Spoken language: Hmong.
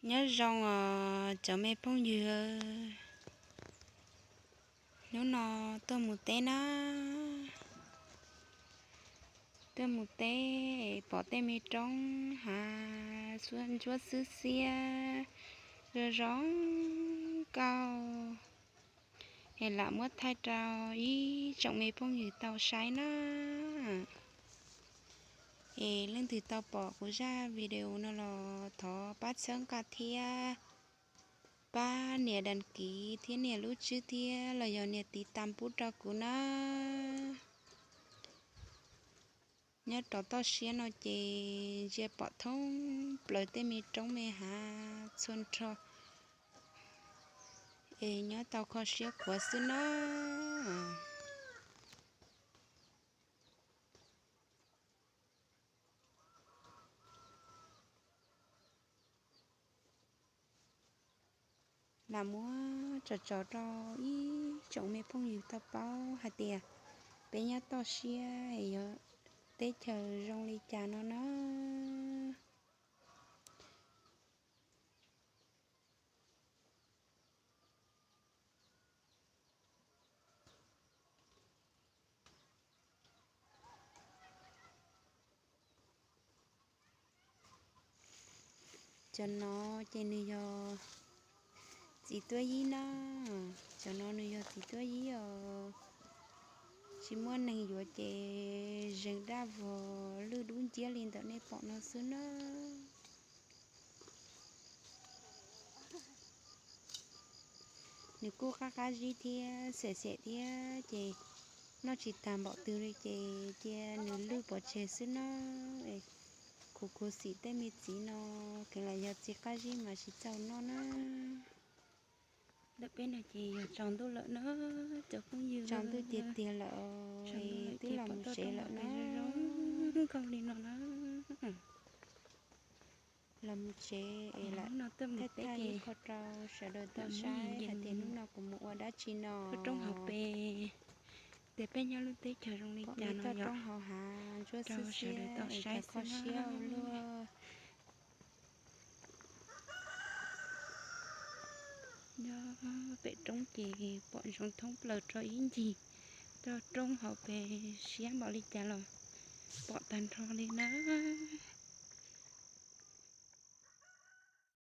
Nyob zoo os cov me phooj ywg, hnub no tuaj mus teb na, tuaj mus teb pom tej me roob hav ntsuab xwb xiab zoo zoo nkauj, es lam muab thaij rau ib tsoom me phooj ywg tau saib na. Es leej twg tau pom kuv zaj video no los thov pab txhawb nqa thiab pab nias đăng ký thiab nias lub tswb thiab los yog nias tiv tam pub rau kuv na. Nyob rau toj siab no ces ntsia pom thoob plaws tej me roob me hav txhua nrho, es nyob tau kho siab qhuav xwb na. Lam muab tso tso rau ib tsoom me phooj ywg tau paub hais tias peb nyob toj siab yog teb chaws zoo li cas no na. Cov no ces nws yog txiv tuab yib na, cov no nws yog txiv tuab yib os. Tsis muaj neeg yuav ces zeeg daj vog lwj dub nciab li ntawm nej pom no xwb na. Nws kuj qab qab zib thiab xem xem thiab ces noj tsis tag npaum twg li ces cia nws lwj pov tseg xwb na. Khuv khuv xim tej me txiv no, kheev lam yog txiv qab zib mas tsis txaus noj na. Ntawm peb no ces yog tsaus ntuj lawm na, cov phooj ywg, tsaus ntuj tiag tiag lawm, twb los mus tsev lawm na. Nkauj li no na. Los mus tsev es lam thaij thaij ib qho rau sawv daws tau saib hais tias hnub no kuv mus ua dab tsi no. Roob hauv pes, tias peb nyob lub teb chaws zoo li cas no yog roob hauv hav ntsuab xwb xiab es kho siab ua luaj. Nyob pem roob ces pom ntsoov thoob plaws rau ib ncig, rau roob hauv pes siab npaum li cas los pom tag nrho li nawb.